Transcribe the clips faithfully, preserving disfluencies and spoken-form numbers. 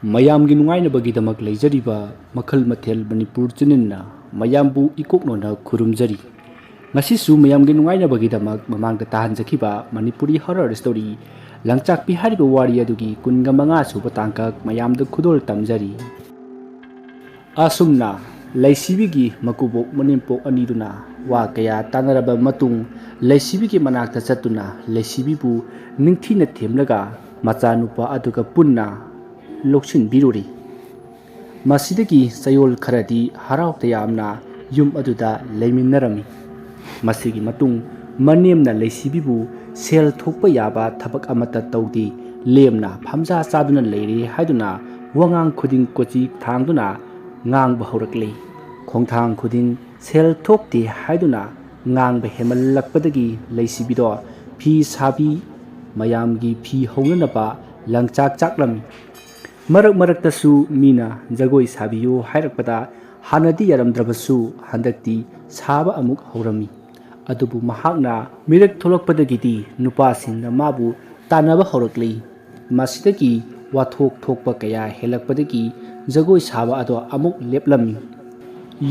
ꯃꯌꯥꯝꯒꯤ ꯅꯨꯡꯉꯥꯏꯅꯕꯒꯤꯗꯃꯛ ꯂꯩꯖꯔꯤꯕ ꯃꯈꯜ ꯃꯊꯦꯜ ꯃꯅꯤꯄꯨꯔ ꯆꯦꯅꯦꯜꯅ ꯃꯌꯥꯝꯕꯨ ꯏꯀꯣꯛꯅꯣꯅ ꯈꯨꯔꯨꯝꯖꯔꯤ꯫ ꯉꯁꯤꯁꯨ ꯃꯌꯥꯝꯒꯤ ꯅꯨꯡꯉꯥꯏꯅꯕꯒꯤꯗꯃꯛ ꯃꯃꯥꯡꯗ ꯇꯥꯍꯟꯖꯈꯤꯕ ꯃꯅꯤꯄꯨꯔꯤ ꯍꯣꯔꯔ ꯁ꯭ꯇꯣꯔꯤ ꯂꯪꯆꯥꯛꯄꯤ ꯍꯥꯏꯔꯤꯕ ꯋꯥꯔꯤ ꯑꯗꯨꯒꯤ ꯀꯨꯟꯒ ꯃꯉꯥ ꯁꯨꯕ ꯇꯥꯡꯀꯛ ꯃꯌꯥꯝꯗ ꯈꯨꯗꯣꯜ ꯇꯝꯖꯔꯤ꯫ ꯑꯁꯨꯝꯅ ꯂꯩꯁꯤꯕꯤꯒꯤ ꯃꯀꯨꯕꯣꯛ ꯃꯅꯦꯝꯄꯣꯛ ꯑꯅꯤꯗꯨꯅ ꯋꯥ ꯀꯌꯥ ꯇꯥꯅꯔꯕ ꯃꯇꯨꯡ, ꯂꯩꯁꯤꯕꯤꯒꯤ ꯃꯅꯥꯛꯇ ꯆꯠꯇꯨꯅ ꯂꯩꯁꯤꯕꯤꯕꯨ ꯅꯤꯡꯊꯤꯅ ꯊꯦꯝꯂꯒ ꯃꯆꯥꯅꯨꯄꯥ ꯑꯗꯨꯒ ꯄꯨꯟꯅ ꯂꯧꯁꯤꯟꯕꯤꯔꯨꯔꯤ꯫ ꯃꯁꯤꯗꯒꯤ ꯆꯌꯣꯜ ꯈꯔꯗꯤ ꯍꯔꯥꯎ ꯇꯌꯥꯝꯅ ꯌꯨꯝ ꯑꯗꯨꯗ ꯂꯩꯃꯤꯟꯅꯔꯝꯃꯤ꯫ ꯃꯁꯤꯒꯤ ꯃꯇꯨꯡ ꯃꯅꯦꯝꯅ ꯂꯩꯁꯤꯕꯤꯕꯨ ꯁꯦꯜ ꯊꯣꯛꯄ ꯌꯥꯕ ꯊꯕꯛ ꯑꯃꯠꯇ ꯇꯧꯗꯦ, ꯂꯦꯝꯅ ꯐꯝꯖꯥ ꯆꯥꯗꯨꯅ ꯂꯩꯔꯦ ꯍꯥꯏꯗꯨꯅ ꯋꯥꯉꯥꯡ ꯈꯨꯗꯤꯡ ꯀꯣꯆꯤ ꯊꯥꯡꯗꯨꯅ ꯉꯥꯡꯕ ꯍꯧꯔꯛꯂꯦ꯫ ꯈꯣꯡꯊꯥꯡ ꯈꯨꯗꯤꯡ ꯁꯦꯜ ꯊꯣꯛꯇꯦ ꯍꯥꯏꯗꯨꯅ ꯉꯥꯡꯕ ꯍꯦꯟꯃꯜꯂꯛꯄꯗꯒꯤ ꯂꯩꯁꯤꯕꯤꯗꯣ ꯐꯤ ꯁꯥꯕꯤ ꯃꯌꯥꯝꯒꯤ ꯐꯤ ꯍꯧꯅꯅꯕ ꯂꯪꯆꯥꯛ ꯆꯥꯛꯂꯝꯃꯤ꯫ ꯃꯔꯛ ꯃꯔꯛꯇꯁꯨ ꯃꯤꯅ ꯖꯒꯣꯏ ꯁꯥꯕꯤꯌꯨ ꯍꯥꯏꯔꯛꯄꯗ ꯍꯥꯟꯅꯗꯤ ꯌꯥꯔꯝꯗ꯭ꯔꯕꯁꯨ ꯍꯟꯗꯛꯇꯤ ꯁꯥꯕ ꯑꯃꯨꯛ ꯍꯧꯔꯝꯃꯤ꯫ ꯑꯗꯨꯕꯨ ꯃꯍꯥꯛꯅ ꯃꯤꯔꯛ ꯊꯣꯛꯂꯛꯄꯗꯒꯤꯗꯤ ꯅꯨꯄꯥꯁꯤꯡꯅ ꯃꯥꯕꯨ ꯇꯥꯟꯅꯕ ꯍꯧꯔꯛꯂꯤ꯫ ꯃꯁꯤꯗꯒꯤ ꯋꯥꯊꯣꯛ ꯊꯣꯛꯄ ꯀꯌꯥ ꯍꯦꯜꯂꯛꯄꯗꯒꯤ ꯖꯒꯣꯏ ꯁꯥꯕ ꯑꯗꯣ ꯑꯃꯨꯛ ꯂꯦꯞꯂꯝꯃꯤ꯫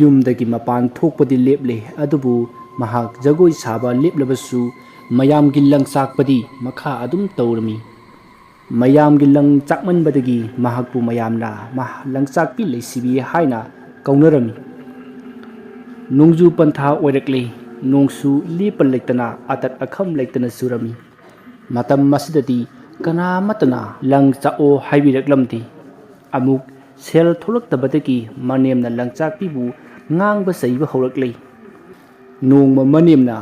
ꯌꯨꯝꯗꯒꯤ ꯃꯄꯥꯟ ꯊꯣꯛꯄꯗꯤ ꯂꯦꯞꯂꯦ, ꯑꯗꯨꯕꯨ ꯃꯍꯥꯛ ꯖꯒꯣꯏ ꯁꯥꯕ ꯂꯦꯞꯂꯕꯁꯨ ꯃꯌꯥꯝꯒꯤ ꯂꯪꯆꯥꯛꯄꯗꯤ ꯃꯈꯥ ꯑꯗꯨꯝ ꯇꯧꯔꯝꯃꯤ꯫ ꯃꯌꯥꯝꯒꯤ ꯂꯪ ꯆꯥꯛꯃꯟꯕꯗꯒꯤ ꯃꯍꯥꯛꯄꯨ ꯃꯌꯥꯝꯅ ꯃꯍ-, ꯂꯪꯆꯥꯛꯄꯤ ꯂꯩꯁꯤꯕꯤ ꯍꯥꯏꯅ ꯀꯧꯅꯔꯝꯃꯤ꯫ ꯅꯣꯡꯖꯨ ꯄꯟꯊꯥ ꯑꯣꯏꯔꯛꯂꯦ꯫ ꯅꯣꯡꯁꯨ ꯂꯦꯞꯄ ꯂꯩꯇꯅ ꯑꯇꯠ ꯑꯈꯝ ꯂꯩꯇꯅ ꯆꯨꯔꯝꯃꯤ꯫ ꯃꯇꯝ ꯑꯁꯤꯗꯗꯤ ꯀꯅꯥ ꯑꯃꯠꯇꯅ ꯂꯪ ꯆꯥꯛꯑꯣ ꯍꯥꯏꯕꯤꯔꯛꯂꯝꯗꯦ꯫ ꯑꯃꯨꯛ ꯁꯦꯜ ꯊꯣꯛꯂꯛꯇꯕꯗꯒꯤ ꯃꯅꯦꯝꯅ ꯂꯪꯆꯥꯛꯄꯤꯕꯨ ꯉꯥꯡꯕ ꯆꯩꯕ ꯍꯧꯔꯛꯂꯦ꯫ ꯅꯣꯡꯃ ꯃꯅꯦꯝꯅ,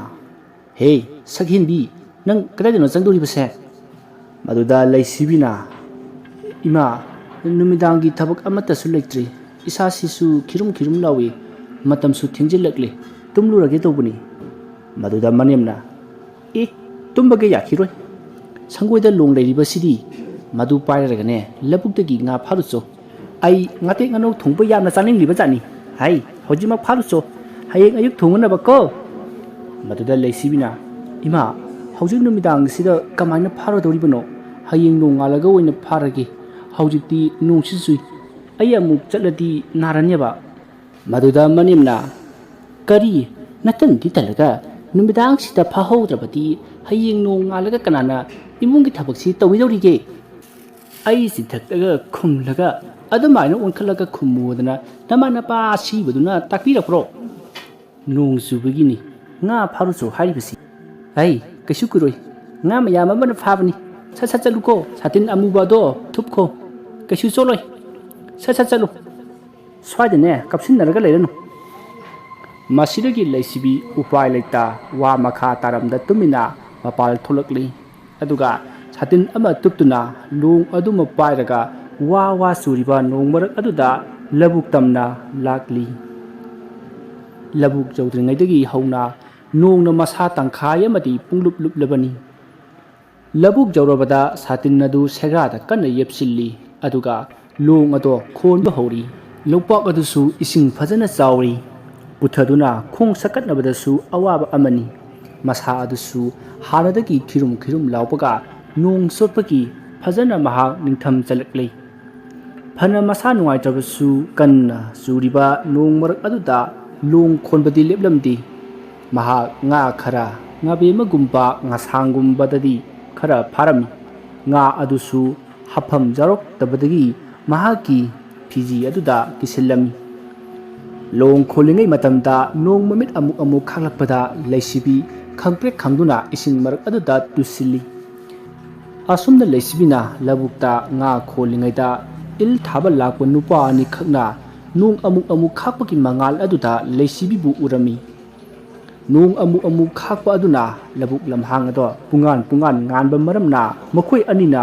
"ꯍꯦ, ꯁꯛꯍꯦꯟꯕꯤ, ꯅꯪ ꯀꯗꯥꯏꯗꯅꯣ ꯆꯪꯗꯧꯔꯤꯕꯁꯦ?" ꯃꯗꯨꯗ ꯂꯩꯁꯤꯕꯤꯅ, "ꯏꯃꯥ, ꯅꯨꯃꯤꯗꯥꯡꯒꯤ ꯊꯕꯛ ꯑꯃꯠꯇꯁꯨ ꯂꯩꯇ꯭ꯔꯤ꯫ ꯏꯁꯥꯁꯤꯁꯨ ꯈꯤꯔꯨꯝ ꯈꯤꯔꯨꯝ ꯂꯥꯎꯏ꯫ ꯃꯇꯝꯁꯨ ꯊꯦꯡꯖꯤꯜꯂꯛꯂꯦ꯫ ꯇꯨꯝꯂꯨꯔꯒꯦ ꯇꯧꯕꯅꯤ꯫" ꯃꯗꯨꯗ ꯃꯅꯦꯝꯅ, "ꯑꯦ, ꯇꯨꯝꯕꯒ ꯌꯥꯈꯤꯔꯣꯏ꯫ ꯁꯪꯒꯣꯏꯗ ꯂꯣꯡ ꯂꯩꯔꯤꯕꯁꯤꯗꯤ, ꯃꯗꯨ ꯄꯥꯏꯔꯒꯅꯦ ꯂꯧꯕꯨꯛꯇꯒꯤ ꯉꯥ ꯐꯥꯔꯨꯆꯣ꯫ ꯑꯩ ꯉꯥꯇꯦꯛ ꯉꯥꯅꯧ ꯊꯣꯡꯕ ꯌꯥꯝꯅ ꯆꯥꯅꯤꯡꯂꯤꯕ ꯖꯥꯠꯅꯤ꯫ ꯍꯥꯏ, ꯍꯧꯖꯤꯛꯃꯛ ꯐꯥꯔꯨꯆꯣ꯫ ꯍꯌꯦꯡ ꯑꯌꯨꯛ ꯊꯣꯡꯅꯅꯕ ꯀꯣ꯫" ꯃꯗꯨꯗ ꯂꯩꯁꯤꯕꯤꯅ, "ꯏꯃꯥ, ꯍꯧꯖꯤꯛ ꯅꯨꯃꯤꯗꯥꯡꯁꯤꯗ ꯀꯃꯥꯏꯅ ꯐꯥꯔꯨꯗꯧꯔꯤꯕꯅꯣ? ꯍꯌꯦꯡ ꯅꯣꯡꯉꯥꯜꯂꯒ ꯑꯣꯏꯅ ꯐꯥꯔꯒꯦ꯫ ꯍꯧꯖꯤꯛꯇꯤ ꯅꯣꯡꯁꯨ ꯆꯨꯏ꯫ ꯑꯩ ꯑꯃꯨꯛ ꯆꯠꯂꯗꯤ ꯅꯥꯔꯅꯦꯕ꯫ ꯃꯗꯨꯗ ꯃꯅꯦꯝꯅ, "ꯀꯔꯤ? ꯅꯇꯟꯗꯤ ꯇꯜꯂꯒ ꯅꯨꯃꯤꯗꯥꯡꯁꯤꯗ ꯐꯥꯍꯧꯗ꯭ꯔꯕꯗꯤ ꯍꯌꯦꯡ ꯅꯣꯡ ꯉꯥꯜꯂꯒ ꯀꯅꯥꯅ ꯏꯃꯨꯡꯒꯤ ꯊꯕꯛꯁꯤ ꯇꯧꯕꯤꯗꯧꯔꯤꯒꯦ?" ꯑꯩ ꯆꯤꯟꯊꯛꯂꯒ ꯈꯨꯝꯂꯒ, "ꯑꯗꯨꯃꯥꯏꯅ ꯑꯣꯟꯈꯠꯂꯒ ꯈꯨꯝꯃꯨꯗꯅ ꯅꯃꯥ ꯅꯄꯥ ꯑꯁꯤꯕꯗꯨꯅ ꯇꯥꯛꯄꯤꯔꯛꯄ꯭ꯔꯣ?" "ꯅꯣꯡ ꯆꯨꯕꯒꯤꯅꯤ ꯉꯥ ꯐꯥꯔꯨꯆꯣ ꯍꯥꯏꯔꯤꯕꯁꯤ꯫" "ꯑꯩ ꯀꯩꯁꯨ ꯀꯨꯏꯔꯣꯏ, ꯉꯥ ꯃꯌꯥꯝ ꯑꯃꯅ ꯐꯥꯕꯅꯤ꯫ ꯁꯠ ꯁꯠ ꯆꯠꯂꯨꯀꯣ, ꯁꯥꯇꯤꯟ ꯑꯃꯨꯕ ꯑꯗꯣ ꯊꯨꯞꯈꯣ, ꯀꯩꯁꯨ ꯆꯣꯠꯂꯣꯏ꯫ ꯁꯠ ꯁꯠ ꯆꯠꯂꯨ, ꯁ꯭ꯋꯥꯏꯗꯅꯦ ꯀꯞꯁꯤꯟꯅꯔꯒ ꯂꯩꯔꯅꯨ꯫" ꯃꯁꯤꯗꯒꯤ ꯂꯩꯁꯤꯕꯤ ꯎꯄꯥꯏ ꯂꯩꯇ ꯋꯥ ꯃꯈꯥ ꯇꯥꯔꯝꯗ ꯇꯨꯃꯤꯟꯅ ꯃꯄꯥꯜ ꯊꯣꯛꯂꯛꯂꯤ꯫ ꯑꯗꯨꯒ ꯁꯥꯇꯤꯟ ꯑꯃ ꯇꯨꯞꯇꯨꯅ ꯂꯣꯡ ꯑꯗꯨꯃ ꯄꯥꯏꯔꯒ ꯋꯥ ꯋꯥ ꯆꯨꯔꯤꯕ ꯅꯣꯡ ꯃꯔꯛ ꯑꯗꯨꯗ ꯂꯧꯕꯨꯛ ꯇꯝꯅ ꯂꯥꯛꯂꯤ꯫ ꯂꯧꯕꯨꯛ ꯌꯧꯗ꯭ꯔꯤꯉꯩꯗꯒꯤ ꯍꯧꯅ ꯅꯣꯡꯅ ꯃꯁꯥ ꯇꯪꯈꯥꯏ ꯑꯃꯗꯤ ꯄꯨꯡꯂꯨꯞ ꯂꯨꯞꯂꯕꯅꯤ꯫ ꯂꯧꯕꯨꯛ ꯌꯧꯔꯕꯗ ꯁꯥꯇꯤꯟ ꯑꯗꯨ ꯁꯦꯒꯥꯗ ꯀꯟꯅ ꯌꯦꯞꯁꯤꯜꯂꯤ, ꯑꯗꯨꯒ ꯂꯣꯡ ꯑꯗꯣ ꯈꯣꯟꯕ ꯍꯧꯔꯤ꯫ ꯂꯧꯄꯥꯛ ꯑꯗꯨꯁꯨ ꯏꯁꯤꯡ ꯐꯖꯅ ꯆꯥꯎꯔꯤ꯫ ꯄꯨꯊꯗꯨꯅ ꯈꯣꯡ ꯁꯀꯠꯅꯕꯗꯁꯨ ꯑꯋꯥꯕ ꯑꯃꯅꯤ꯫ ꯃꯁꯥ ꯑꯗꯨꯁꯨ ꯍꯥꯟꯅꯗꯒꯤ ꯈꯤꯔꯨꯝ ꯈꯤꯔꯨꯝ ꯂꯥꯎꯕꯒ ꯅꯣꯡ ꯆꯣꯠꯄꯒꯤ ꯐꯖꯅ ꯃꯍꯥꯛ ꯅꯤꯡꯊꯝꯖꯜꯂꯛꯂꯤ꯫ ꯐꯅ ꯃꯁꯥ ꯅꯨꯡꯉꯥꯏꯇ꯭ꯔꯕꯁꯨ ꯀꯟꯅ ꯆꯨꯔꯤꯕ ꯅꯣꯡ ꯃꯔꯛ ꯑꯗꯨꯗ ꯂꯣꯡ ꯈꯣꯟꯕꯗꯤ ꯂꯦꯞꯂꯝꯗꯦ꯫ ꯃꯍꯥꯛ ꯉꯥ ꯈꯔ, ꯉꯥꯕꯦꯝꯃꯒꯨꯝꯕ, ꯉꯁꯥꯡꯒꯨꯝꯕꯗꯗꯤ ꯈꯔ ꯐꯥꯔꯝꯃꯤ꯫ ꯉꯥ ꯑꯗꯨꯁꯨ ꯍꯥꯞꯐꯝ ꯌꯥꯎꯔꯛꯇꯕꯗꯒꯤ ꯃꯍꯥꯛꯀꯤ ꯐꯤꯖꯤ ꯑꯗꯨꯗ ꯀꯤꯁꯤꯜꯂꯝꯃꯤ꯫ ꯂꯣꯡ ꯈꯣꯜꯂꯤꯉꯩ ꯃꯇꯝꯗ ꯅꯣꯡ ꯃꯃꯤꯠ ꯑꯃꯨꯛ ꯑꯃꯨꯛ ꯈꯥꯛꯂꯛꯄꯗ ꯂꯩꯁꯤꯕꯤ ꯈꯪꯄ꯭ꯔꯦꯛ ꯈꯪꯗꯨꯅ ꯏꯁꯤꯡ ꯃꯔꯛ ꯑꯗꯨꯗ ꯇꯨꯁꯤꯜꯂꯤ꯫ ꯑꯁꯨꯝꯅ ꯂꯩꯁꯤꯕꯤꯅ ꯂꯧꯕꯨꯛꯇ ꯉꯥ ꯈꯣꯜꯂꯤꯉꯩꯗ ꯏꯜ ꯊꯥꯕ ꯂꯥꯛꯄ ꯅꯨꯄꯥ ꯑꯅꯤꯈꯛꯅ ꯅꯣꯡ ꯑꯃꯨꯛ ꯑꯃꯨꯛ ꯈꯥꯛꯄꯒꯤ ꯃꯉꯥꯜ ꯑꯗꯨꯗ ꯂꯩꯁꯤꯕꯤꯕꯨ ꯎꯔꯝꯃꯤ꯫ ꯅꯣꯡ ꯑꯃꯨꯛ ꯑꯃꯨꯛ ꯈꯥꯛꯄ ꯑꯗꯨꯅ ꯂꯧꯕꯨꯛ ꯂꯝꯍꯥꯡ ꯑꯗꯣ ꯄꯨꯡꯉꯥꯟ ꯄꯨꯡꯉꯥꯟ ꯉꯥꯟꯕ ꯃꯔꯝꯅ ꯃꯈꯣꯏ ꯑꯅꯤꯅ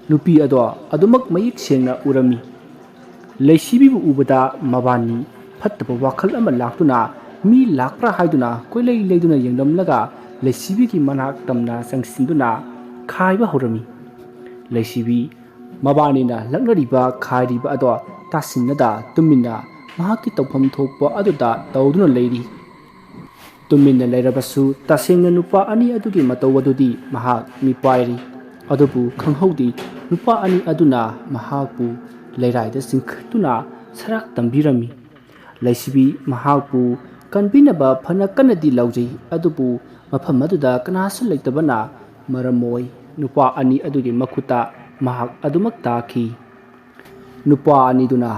ꯅꯨꯄꯤ ꯑꯗꯣ ꯑꯗꯨꯃꯛ ꯃꯌꯦꯛ ꯁꯦꯡꯅ ꯎꯔꯝꯃꯤ꯫ ꯂꯩꯁꯤꯕꯤꯕꯨ ꯎꯕꯗ ꯃꯕꯥꯅꯤ ꯐꯠꯇꯕ ꯋꯥꯈꯜ ꯑꯃ ꯂꯥꯛꯇꯨꯅ ꯃꯤ ꯂꯥꯛꯄ꯭ꯔꯥ ꯍꯥꯏꯗꯨꯅ ꯀꯣꯏꯂꯩ ꯂꯩꯗꯨꯅ ꯌꯦꯡꯂꯝꯂꯒ ꯂꯩꯁꯤꯕꯤꯒꯤ ꯃꯅꯥꯛ ꯇꯝꯅ ꯆꯪꯁꯤꯟꯗꯨꯅ ꯈꯥꯏꯕ ꯍꯧꯔꯝꯃꯤ꯫ ꯂꯩꯁꯤꯕꯤ ꯃꯕꯥꯅꯤꯅ ꯂꯛꯅꯔꯤꯕ ꯈꯥꯏꯔꯤꯕ ꯑꯗꯣ ꯇꯥꯁꯤꯟꯅꯗ ꯇꯨꯃꯤꯟꯅ ꯃꯍꯥꯛꯀꯤ ꯇꯧꯐꯝ ꯊꯣꯛꯄ ꯑꯗꯨꯗ ꯇꯧꯗꯨꯅ ꯂꯩꯔꯤ꯫ ꯇꯨꯃꯤꯟꯅ ꯂꯩꯔꯕꯁꯨ ꯇꯁꯦꯡꯅ ꯅꯨꯄꯥ ꯑꯅꯤ ꯑꯗꯨꯒꯤ ꯃꯇꯧ ꯑꯗꯨꯗꯤ ꯃꯍꯥꯛ ꯃꯤꯄꯥꯏꯔꯤ꯫ ꯑꯗꯨꯕꯨ ꯈꯪꯍꯧꯗꯦ, ꯅꯨꯄꯥ ꯑꯅꯤ ꯑꯗꯨꯅ ꯃꯍꯥꯛꯄꯨ ꯂꯩꯔꯥꯏꯗ ꯆꯤꯡꯈꯠꯇꯨꯅ ꯁꯔꯥꯛ ꯇꯝꯕꯤꯔꯝꯃꯤ꯫ ꯂꯩꯁꯤꯕꯤ ꯃꯍꯥꯛꯄꯨ ꯀꯟꯕꯤꯅꯕ ꯐꯅ ꯀꯟꯅꯗꯤ ꯂꯥꯎꯖꯩ, ꯑꯗꯨꯕꯨ ꯃꯐꯝ ꯑꯗꯨꯗ ꯀꯅꯥꯁꯨ ꯂꯩꯇꯕꯅ ꯃꯔꯝ ꯑꯣꯏ ꯅꯨꯄꯥ ꯑꯅꯤ ꯑꯗꯨꯒꯤ ꯃꯈꯨꯠꯇ ꯃꯍꯥꯛ ꯑꯗꯨꯃꯛ ꯇꯥꯈꯤ꯫ ꯅꯨꯄꯥ ꯑꯅꯤꯗꯨꯅ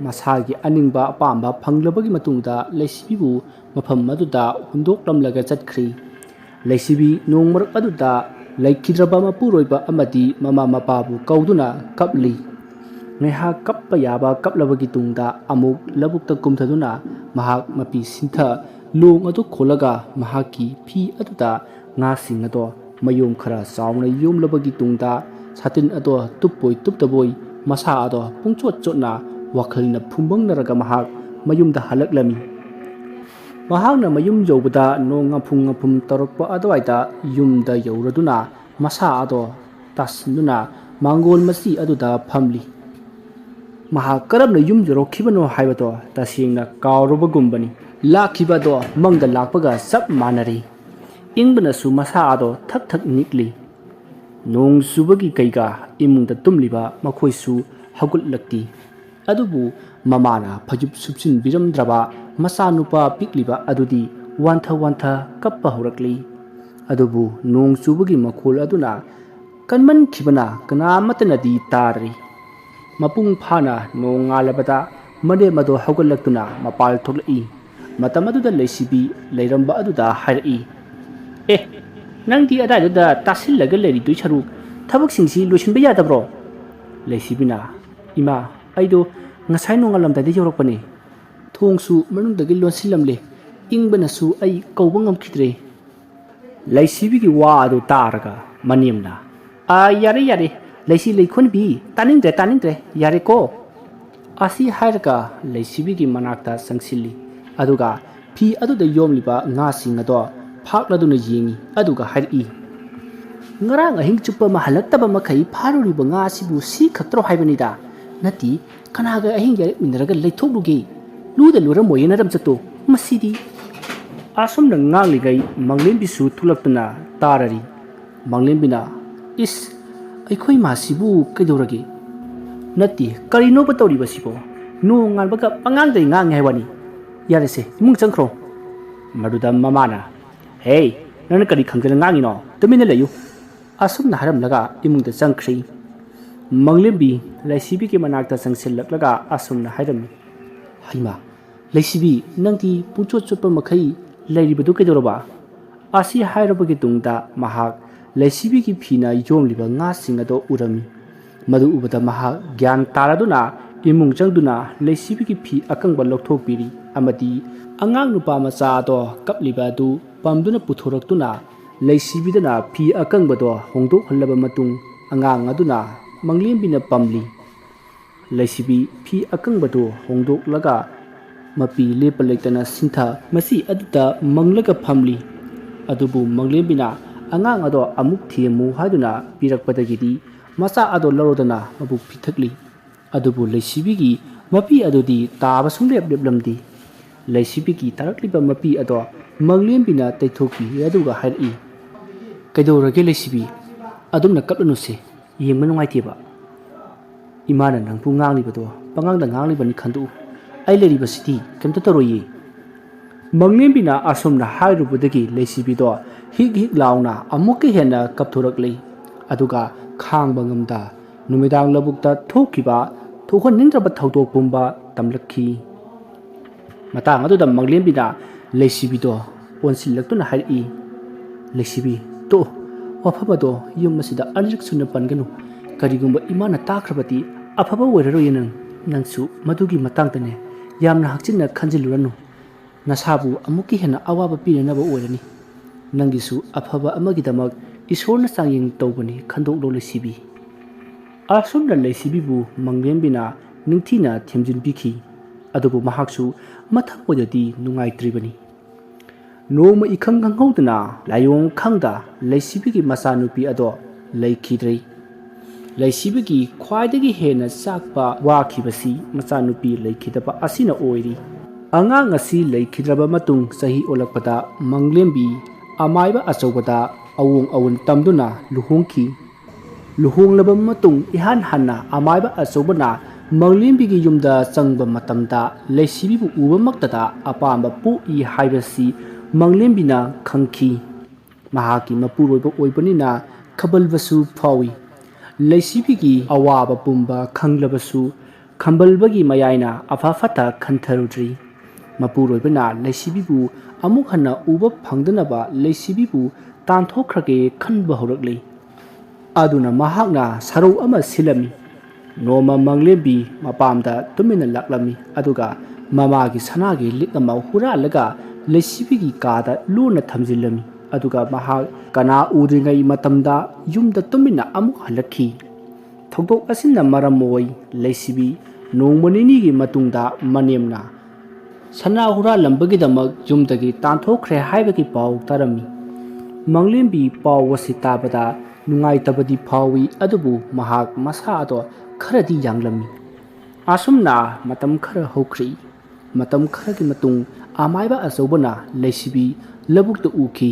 ꯃꯁꯥꯒꯤ ꯑꯅꯤꯡꯕ ꯑꯄꯥꯝꯕ ꯐꯪꯂꯕꯒꯤ ꯃꯇꯨꯡꯗ ꯂꯩꯁꯤꯕꯤꯕꯨ ꯃꯐꯝ ꯑꯗꯨꯗ ꯍꯨꯟꯗꯣꯛꯂꯝꯂꯒ ꯆꯠꯈ꯭ꯔꯤ꯫ ꯂꯩꯁꯤꯕꯤ ꯅꯣꯡ ꯃꯔꯛ ꯑꯗꯨꯗ ꯂꯩꯈꯤꯗ꯭ꯔꯕ ꯃꯄꯨꯔꯣꯏꯕ ꯑꯃꯗꯤ ꯃꯃꯥ ꯃꯄꯥꯕꯨ ꯀꯧꯗꯨꯅ ꯀꯞꯂꯤ꯫ ꯉꯥꯏꯍꯥꯛ ꯀꯞꯄ ꯌꯥꯕ ꯀꯞꯂꯕꯒꯤ ꯇꯨꯡꯗ ꯑꯃꯨꯛ ꯂꯧꯕꯨꯛꯇ ꯀꯨꯝꯊꯗꯨꯅ ꯃꯍꯥꯛ ꯃꯄꯤ ꯁꯤꯟꯊ ꯅꯣꯡ ꯑꯗꯨ ꯈꯣꯜꯂꯒ ꯃꯍꯥꯛꯀꯤ ꯐꯤ ꯑꯗꯨꯗ ꯉꯥꯁꯤꯡ ꯑꯗꯣ ꯃꯌꯨꯝ ꯈꯔ ꯆꯥꯎꯅ ꯌꯣꯝꯂꯕꯒꯤ ꯇꯨꯡꯗ ꯁꯥꯇꯤꯟ ꯑꯗꯣ ꯇꯨꯞꯄꯣꯏ ꯇꯨꯞꯇꯕꯣꯏ ꯃꯁꯥ ꯑꯗꯣ ꯄꯨꯡꯆꯣꯠ ꯆꯣꯠꯅ ꯋꯥꯈꯜꯅ ꯐꯨꯝꯕꯪꯅꯔꯒ ꯃꯍꯥꯛ ꯃꯌꯨꯝꯗ ꯍꯜꯂꯛꯂꯝꯃꯤ꯫ ꯃꯍꯥꯛꯅ ꯃꯌꯨꯝ ꯌꯧꯕꯗ ꯅꯣꯡ ꯉꯝꯐꯨꯝ ꯉꯝꯐꯨꯝ ꯇꯧꯔꯛꯄ ꯑꯗꯨꯋꯥꯏꯗ ꯌꯨꯝꯗ ꯌꯧꯔꯗꯨꯅ ꯃꯁꯥ ꯑꯗꯣ ꯇꯥꯁꯤꯟꯗꯨꯅ ꯃꯥꯡꯒꯣꯜ ꯃꯆꯤ ꯑꯗꯨꯗ ꯐꯝꯂꯤ꯫ ꯃꯍꯥꯛ ꯀꯔꯝꯅ ꯌꯨꯝ ꯌꯧꯔꯛꯈꯤꯕꯅꯣ ꯍꯥꯏꯕꯗꯣ ꯇꯁꯦꯡꯅ ꯀꯥꯎꯔꯕꯒꯨꯝꯕꯅꯤ꯫ ꯂꯥꯛꯈꯤꯕ ꯑꯗꯣ ꯃꯪꯗ ꯂꯥꯛꯄꯒ ꯆꯞ ꯃꯥꯟꯅꯔꯤ꯫ ꯏꯪꯕꯅꯁꯨ ꯃꯁꯥ ꯑꯗꯣ ꯊꯛ ꯊꯛ ꯅꯤꯛꯂꯤ꯫ ꯅꯣꯡ ꯆꯨꯕꯒꯤ ꯀꯩꯒ ꯏꯃꯨꯡꯗ ꯇꯨꯝꯂꯤꯕ ꯃꯈꯣꯏꯁꯨ ꯍꯧꯒꯠꯂꯛꯇꯦ꯫ ꯑꯗꯨꯕꯨ ꯃꯃꯥꯅ ꯐꯩꯖꯨꯞ ꯁꯨꯞꯆꯤꯟꯕꯤꯔꯝꯗ꯭ꯔꯕ ꯃꯆꯥꯅꯨꯄꯥ ꯄꯤꯛꯂꯤꯕ ꯑꯗꯨꯗꯤ ꯋꯥꯟꯊ ꯋꯥꯟꯊ ꯀꯞꯄ ꯍꯧꯔꯛꯂꯤ꯫ ꯑꯗꯨꯕꯨ ꯅꯣꯡ ꯆꯨꯕꯒꯤ ꯃꯈꯣꯜ ꯑꯗꯨꯅ ꯀꯟꯃꯟꯈꯤꯕꯅ ꯀꯅꯥꯃꯠꯇꯅꯗꯤ ꯇꯥꯗ꯭ꯔꯤ꯫ ꯃꯄꯨꯡ ꯐꯥꯅ ꯅꯣꯡ ꯉꯥꯜꯂꯕꯗ ꯃꯅꯦꯝ ꯑꯗꯣ ꯍꯧꯒꯠꯂꯛꯇꯨꯅ ꯃꯄꯥꯜ ꯊꯣꯛꯂꯛꯏ꯫ ꯃꯇꯝ ꯑꯗꯨꯗ ꯂꯩꯁꯤꯕꯤ ꯂꯩꯔꯝꯕ ꯑꯗꯨꯗ ꯍꯥꯏꯔꯛꯏ, "ꯑꯦ, ꯅꯪꯗꯤ ꯑꯗꯥꯏꯗꯨꯗ ꯇꯥꯁꯤꯜꯂꯒ ꯂꯩꯔꯤꯗꯨꯏ ꯁꯔꯨꯛ ꯊꯕꯛꯁꯤꯡꯁꯤ ꯂꯣꯏꯁꯤꯟꯕ ꯌꯥꯗꯕ꯭ꯔꯣ?" ꯂꯩꯁꯤꯕꯤꯅ, "ꯏꯃꯥ, ꯑꯩꯗꯣ ꯉꯁꯥꯏ ꯅꯣꯡꯉꯥꯜꯂꯝꯗꯥꯏꯗ ꯌꯧꯔꯛꯄꯅꯦ꯫ ꯊꯣꯡꯁꯨ ꯃꯅꯨꯡꯗꯒꯤ ꯂꯣꯟꯁꯤꯜꯂꯝꯂꯦ꯫ ꯏꯪꯕꯅꯁꯨ ꯑꯩ ꯀꯧꯕ ꯉꯝꯈꯤꯗ꯭ꯔꯦ꯫" ꯂꯩꯁꯤꯕꯤꯒꯤ ꯋꯥ ꯑꯗꯨ ꯇꯥꯔꯒ ꯃꯅꯦꯝꯅ, "ꯑꯥ, ꯌꯥꯔꯦ, ꯌꯥꯔꯦ, ꯂꯩꯁꯤ ꯂꯩꯈꯣꯟꯕꯤ, ꯇꯥꯅꯤꯡꯗ꯭ꯔꯦ, ꯇꯥꯅꯤꯡꯗ꯭ꯔꯦ, ꯌꯥꯔꯦꯀꯣ?" ꯑꯁꯤ ꯍꯥꯏꯔꯒ ꯂꯩꯁꯤꯕꯤꯒꯤ ꯃꯅꯥꯛꯇ ꯆꯪꯁꯤꯜꯂꯤ꯫ ꯑꯗꯨꯒ ꯐꯤ ꯑꯗꯨꯗ ꯌꯣꯝꯂꯤꯕ ꯉꯥꯁꯤꯡ ꯑꯗꯣ ꯐꯥꯛꯂꯗꯨꯅ ꯌꯦꯡꯉꯤ꯫ ꯑꯗꯨꯒ ꯍꯥꯏꯔꯛꯏ, "ꯉꯔꯥꯡ ꯑꯍꯤꯡ ꯆꯨꯞꯄ ꯑꯃ ꯍꯜꯂꯛꯇꯕ ꯃꯈꯩ ꯐꯥꯔꯨꯔꯤꯕ ꯉꯥ ꯑꯁꯤꯕꯨ ꯁꯤ ꯈꯛꯇ꯭ꯔꯣ ꯍꯥꯏꯕꯅꯤꯗ? ꯅꯠꯇꯦ, ꯀꯅꯥꯒ ꯑꯍꯤꯡ ꯌꯥꯔꯦꯛꯃꯤꯟꯅꯔꯒ ꯂꯩꯊꯣꯛꯂꯨꯒꯦ? ꯂꯨꯗ ꯂꯨꯔꯝꯃꯣꯏꯌꯦ ꯅꯔꯝꯆꯠꯇꯣ꯫ ꯃꯁꯤꯗꯤ꯫" ꯑꯁꯨꯝꯅ ꯉꯥꯡꯂꯤꯉꯩ ꯃꯪꯂꯦꯝꯕꯤꯁꯨ ꯊꯣꯛꯂꯛꯇꯨꯅ ꯇꯥꯔꯔꯤ꯫ ꯃꯪꯂꯦꯝꯕꯤꯅ, "ꯏꯁ, "ꯑꯩꯈꯣꯏ ꯃꯥꯁꯤꯕꯨ ꯀꯩꯗꯧꯔꯒꯦ?" "ꯅꯠꯇꯦ, ꯀꯔꯤꯅꯣꯕ ꯇꯧꯔꯤꯕꯁꯤꯕꯣ? ꯅꯣꯡꯉꯥꯟꯕꯒ ꯄꯉꯥꯡꯗ ꯉꯥꯡꯉꯦ ꯍꯥꯏ ꯋꯥꯅꯤ꯫ ꯌꯥꯔꯦꯁꯦ, ꯏꯃꯨꯡ ꯆꯪꯈ꯭ꯔꯣ꯫" ꯃꯗꯨꯗ ꯃꯃꯥꯅ, "ꯍꯦ, ꯅꯪꯅ ꯀꯔꯤ ꯈꯪꯗꯅ ꯉꯥꯡꯉꯤꯅꯣ? ꯇꯨꯃꯤꯟꯅ ꯂꯩꯌꯨ꯫" ꯑꯁꯨꯝꯅ ꯍꯥꯏꯔꯝꯂꯒ ꯏꯃꯨꯡꯗ ꯆꯪꯈ꯭ꯔꯤ꯫ ꯃꯪꯂꯦꯝꯕꯤ ꯂꯩꯁꯤꯕꯤꯒꯤ ꯃꯅꯥꯛꯇ ꯆꯪꯁꯤꯜꯂꯛꯂꯒ ꯑꯁꯨꯝꯅ ꯍꯥꯏꯔꯝꯃꯤ, "ꯍꯩꯃꯥ, ꯂꯩꯁꯤꯕꯤ, ꯅꯪꯗꯤ ꯄꯨꯡꯆꯣꯠ ꯆꯣꯠꯄ ꯃꯈꯩ ꯂꯩꯔꯤꯕꯗꯨ ꯀꯩꯗꯧꯔꯕ?" ꯑꯁꯤ ꯍꯥꯏꯔꯕꯒꯤ ꯇꯨꯡꯗ ꯃꯍꯥꯛ ꯂꯩꯁꯤꯕꯤꯒꯤ ꯐꯤꯅ ꯌꯣꯝꯂꯤꯕ ꯉꯥꯁꯤꯡ ꯑꯗꯨ ꯎꯔꯝꯃꯤ꯫ ꯃꯗꯨ ꯎꯕꯗ ꯃꯍꯥꯛ ꯒ꯭ꯌꯥꯟ ꯇꯥꯔꯗꯨꯅ ꯏꯃꯨꯡ ꯆꯪꯗꯨꯅ ꯂꯩꯁꯤꯕꯤꯒꯤ ꯐꯤ ꯑꯀꯪꯕ ꯂꯧꯊꯣꯛꯄꯤꯔꯤ ꯑꯃꯗꯤ ꯑꯉꯥꯡ ꯅꯨꯄꯥ ꯃꯆꯥ ꯑꯗꯣ ꯀꯞꯂꯤꯕ ꯑꯗꯨ ꯄꯝꯗꯨꯅ ꯄꯨꯊꯣꯔꯛꯇꯨꯅ ꯂꯩꯁꯤꯕꯤꯗꯅ ꯐꯤ ꯑꯀꯪꯕꯗꯣ ꯍꯣꯡꯗꯣꯛꯍꯜꯂꯕ ꯃꯇꯨꯡ ꯑꯉꯥꯡ ꯑꯗꯨꯅ ꯃꯪꯂꯦꯝꯕꯤꯅ ꯄꯝꯂꯤ꯫ ꯂꯩꯁꯤꯕꯤ ꯐꯤ ꯑꯀꯪꯕꯗꯨ ꯍꯣꯡꯗꯣꯛꯂꯒ ꯃꯄꯤ ꯂꯦꯞꯄ ꯂꯩꯇꯅ ꯁꯤꯟꯊ ꯃꯁꯤ ꯑꯗꯨꯗ ꯃꯪꯂꯒ ꯐꯝꯂꯤ꯫ ꯑꯗꯨꯕꯨ ꯃꯪꯂꯦꯝꯕꯤꯅ ꯑꯉꯥꯡ ꯑꯗꯣ ꯑꯃꯨꯛ ꯊꯦꯝꯃꯨ ꯍꯥꯏꯗꯨꯅ ꯄꯤꯔꯛꯄꯗꯒꯤꯗꯤ ꯃꯆꯥ ꯑꯗꯣ ꯂꯧꯔꯗꯅ ꯃꯕꯨꯛ ꯄꯤꯊꯛꯂꯤ꯫ ꯑꯗꯨꯕꯨ ꯂꯩꯁꯤꯕꯤꯒꯤ ꯃꯄꯤ ꯑꯗꯨꯗꯤ ꯇꯥꯕ ꯁꯨꯡꯂꯦꯞ ꯂꯦꯞꯂꯝꯗꯦ꯫ ꯂꯩꯁꯤꯕꯤꯒꯤ ꯇꯥꯔꯛꯂꯤꯕ ꯃꯄꯤ ꯑꯗꯣ ꯃꯪꯂꯦꯝꯕꯤꯅ ꯇꯩꯊꯣꯛꯄꯤ ꯑꯗꯨꯒ ꯍꯥꯏꯔꯛꯏ, "ꯀꯩꯗꯧꯔꯒꯦ ꯂꯩꯁꯤꯕꯤ? ꯑꯗꯨꯝꯅ ꯀꯞꯂꯅꯨꯁꯦ, ꯌꯦꯡꯕ ꯅꯨꯡꯉꯥꯏꯇꯦꯕ꯫ ꯏꯃꯥꯅ ꯅꯪꯕꯨ ꯉꯥꯡꯂꯤꯕꯗꯣ ꯄꯉꯥꯡꯗ ꯉꯥꯡꯂꯤꯕꯅꯤ ꯈꯟꯗꯣꯛꯎ꯫ ꯑꯩ ꯂꯩꯔꯤꯕꯁꯤꯗꯤ ꯀꯩꯝꯇ ꯇꯧꯔꯣꯏꯌꯦ꯫" ꯃꯪꯂꯦꯝꯕꯤꯅ ꯑꯁꯨꯝꯅ ꯍꯥꯏꯔꯨꯕꯗꯒꯤ ꯂꯩꯁꯤꯕꯤꯗꯣ ꯍꯤꯛ ꯍꯤꯛ ꯂꯥꯎꯅ ꯑꯃꯨꯛꯀ ꯍꯦꯟꯅ ꯀꯞꯊꯣꯔꯛꯂꯤ꯫ ꯑꯗꯨꯒ ꯈꯥꯡꯕ ꯉꯝꯗ ꯅꯨꯃꯤꯗꯥꯡ ꯂꯧꯕꯨꯛꯇ ꯊꯣꯛꯈꯤꯕ ꯊꯣꯛꯍꯟꯅꯤꯡꯗ꯭ꯔꯕ ꯊꯧꯗꯣꯛ ꯄꯨꯝꯕ ꯇꯝꯂꯛꯈꯤ꯫ ꯃꯇꯥꯡ ꯑꯗꯨꯗ ꯃꯪꯂꯦꯝꯕꯤꯅ ꯂꯩꯁꯤꯕꯤꯗꯣ ꯑꯣꯟꯁꯤꯜꯂꯛꯇꯨꯅ ꯍꯥꯏꯔꯛꯏ, "ꯂꯩꯁꯤꯕꯤ, ꯇꯣꯛꯑꯣ, ꯋꯥꯐꯝ ꯑꯗꯣ ꯌꯨꯝ ꯑꯁꯤꯗ ꯑꯅꯤꯔꯛ ꯁꯨꯅ ꯄꯟꯒꯅꯨ꯫ ꯀꯔꯤꯒꯨꯝꯕ ꯏꯃꯥꯅ ꯇꯥꯈ꯭ꯔꯕꯗꯤ ꯑꯐꯕ ꯑꯣꯏꯔꯔꯣꯏꯌꯦ ꯅꯪ꯫ ꯅꯪꯁꯨ ꯃꯗꯨꯒꯤ ꯃꯇꯥꯡꯗꯅꯦ ꯌꯥꯝꯅ ꯍꯛꯆꯤꯟꯅ ꯈꯟꯖꯤꯜꯂꯨꯔꯅꯨ꯫ ꯅꯁꯥꯕꯨ ꯑꯃꯨꯛꯀ ꯍꯦꯟꯅ ꯑꯋꯥꯕ ꯄꯤꯅꯅꯕ ꯑꯣꯏꯔꯅꯤ꯫ ꯅꯪꯒꯤꯁꯨ ꯑꯐꯕ ꯑꯃꯒꯤꯗꯃꯛ ꯏꯁꯣꯔꯅ ꯆꯥꯡꯌꯦꯡ ꯇꯧꯕꯅꯤ, ꯈꯟꯗꯣꯛꯂꯣ ꯂꯩꯁꯤꯕꯤ꯫" ꯑꯁꯨꯝꯅ ꯂꯩꯁꯤꯕꯤꯕꯨ ꯃꯪꯂꯦꯝꯕꯤꯅ ꯅꯤꯡꯊꯤꯅ ꯊꯦꯝꯖꯤꯟꯕꯤꯈꯤ꯫ ꯑꯗꯨꯕꯨ ꯃꯍꯥꯛꯁꯨ ꯃꯊꯃꯣꯏꯗꯗꯤ ꯅꯨꯡꯉꯥꯏꯇ꯭ꯔꯤꯕꯅꯤ꯫ ꯅꯣꯡꯃ ꯏꯈꯪ ꯈꯪꯍꯧꯗꯅ ꯂꯥꯏꯑꯣꯡ ꯈꯪꯗ ꯂꯩꯁꯤꯕꯤꯒꯤ ꯃꯆꯥꯅꯨꯄꯤ ꯑꯗꯣ ꯂꯩꯈꯤꯗ꯭ꯔꯦ꯫ ꯂꯩꯁꯤꯕꯤꯒꯤ ꯈ꯭ꯋꯥꯏꯗꯒꯤ ꯍꯦꯟꯅ ꯆꯥꯛꯄ ꯋꯥꯈꯤꯕꯁꯤ ꯃꯆꯥꯅꯨꯄꯤ ꯂꯩꯈꯤꯗꯕ ꯑꯁꯤꯅ ꯑꯣꯏꯔꯤ꯫ ꯑꯉꯥꯡ ꯑꯁꯤ ꯂꯩꯈꯤꯗ꯭ꯔꯕ ꯃꯇꯨꯡ ꯆꯍꯤ ꯑꯣꯜꯂꯛꯄꯗ ꯃꯪꯂꯦꯝꯕꯤ ꯑꯃꯥꯏꯕ ꯑꯆꯧꯕꯗ ꯑꯑꯣꯡ ꯑꯑꯣꯟ ꯇꯝꯗꯨꯅ ꯂꯨꯍꯣꯡꯈꯤ꯫ ꯂꯨꯍꯣꯡꯂꯕ ꯃꯇꯨꯡ ꯏꯍꯥꯟ ꯍꯥꯟꯅ ꯑꯃꯥꯏꯕ ꯑꯆꯧꯕꯅ ꯃꯪꯂꯦꯝꯕꯤꯒꯤ ꯌꯨꯝꯗ ꯆꯪꯕ ꯃꯇꯝꯗ ꯂꯩꯁꯤꯕꯤꯕꯨ ꯎꯕꯃꯛꯇꯗ ꯑꯄꯥꯝꯕ ꯄꯣꯛꯏ ꯍꯥꯏꯕꯁꯤ ꯃꯪꯂꯦꯝꯕꯤꯅ ꯈꯪꯈꯤ꯫ ꯃꯍꯥꯛꯀꯤ ꯃꯄꯨꯔꯣꯏꯕ ꯑꯣꯏꯕꯅꯤꯅ ꯈꯕꯜꯕꯁꯨ ꯐꯥꯎꯏ꯫ ꯂꯩꯁꯤꯕꯤꯒꯤ ꯑꯋꯥꯕ ꯄꯨꯝꯕ ꯈꯪꯂꯕꯁꯨ ꯈꯝꯕꯜꯕꯒꯤ ꯃꯌꯥꯏꯅ ꯑꯐ ꯐꯠꯇ ꯈꯟꯊꯔꯨꯗ꯭ꯔꯤ꯫ ꯃꯄꯨꯔꯣꯏꯕꯅ ꯂꯩꯁꯤꯕꯤꯕꯨ ꯑꯃꯨꯛ ꯍꯟꯅ ꯎꯕ ꯐꯪꯗꯅꯕ ꯂꯩꯁꯤꯕꯤꯕꯨ ꯇꯥꯟꯊꯣꯛꯈ꯭ꯔꯒꯦ ꯈꯟꯕ ꯍꯧꯔꯛꯂꯤ꯫ ꯑꯗꯨꯅ ꯃꯍꯥꯛꯅ ꯁꯔꯧ ꯑꯃ ꯁꯤꯜꯂꯝꯃꯤ꯫ ꯅꯣꯡꯃ ꯃꯪꯂꯦꯝꯕꯤ ꯃꯄꯥꯝꯗ ꯇꯨꯃꯤꯟꯅ ꯂꯥꯛꯂꯝꯃꯤ, ꯑꯗꯨꯒ ꯃꯃꯥꯒꯤ ꯁꯅꯥꯒꯤ ꯂꯤꯛ ꯑꯃ ꯍꯨꯔꯥꯜꯂꯒ ꯂꯩꯁꯤꯕꯤꯒꯤ ꯀꯥꯗ ꯂꯣꯟꯅ ꯊꯝꯖꯤꯜꯂꯝꯃꯤ꯫ ꯑꯗꯨꯒ ꯃꯍꯥꯛ ꯀꯅꯥ ꯎꯗ꯭ꯔꯤꯉꯩ ꯃꯇꯝꯗ ꯌꯨꯝꯗ ꯇꯨꯃꯤꯟꯅ ꯑꯃꯨꯛ ꯍꯜꯂꯛꯈꯤ꯫ ꯊꯧꯗꯣꯛ ꯑꯁꯤꯅ ꯃꯔꯝ ꯑꯣꯏ ꯂꯩꯁꯤꯕꯤ ꯅꯣꯡꯃ ꯅꯤꯅꯤꯒꯤ ꯃꯇꯨꯡꯗ ꯃꯅꯦꯝꯅ ꯁꯅꯥ ꯍꯨꯔꯥꯜꯂꯝꯕꯒꯤꯗꯃꯛ ꯌꯨꯝꯗꯒꯤ ꯇꯥꯟꯊꯣꯛꯈ꯭ꯔꯦ ꯍꯥꯏꯕꯒꯤ ꯄꯥꯎ ꯇꯥꯔꯝꯃꯤ꯫ ꯃꯪꯂꯦꯝꯕꯤ ꯄꯥꯎ ꯑꯁꯤ ꯇꯥꯕꯗ ꯅꯨꯡꯉꯥꯏꯇꯕꯗꯤ ꯐꯥꯎꯏ, ꯑꯗꯨꯕꯨ ꯃꯍꯥꯛ ꯃꯁꯥ ꯑꯗꯣ ꯈꯔꯗꯤ ꯌꯥꯡꯂꯝꯃꯤ꯫ ꯑꯁꯨꯝꯅ ꯃꯇꯝ ꯈꯔ ꯍꯧꯈ꯭ꯔꯤ꯫ ꯃꯇꯝ ꯈꯔꯒꯤ ꯃꯇꯨꯡ ꯑꯃꯥꯏꯕ ꯑꯆꯧꯕꯅ ꯂꯩꯁꯤꯕꯤ ꯂꯧꯕꯨꯛꯇ ꯎꯈꯤ꯫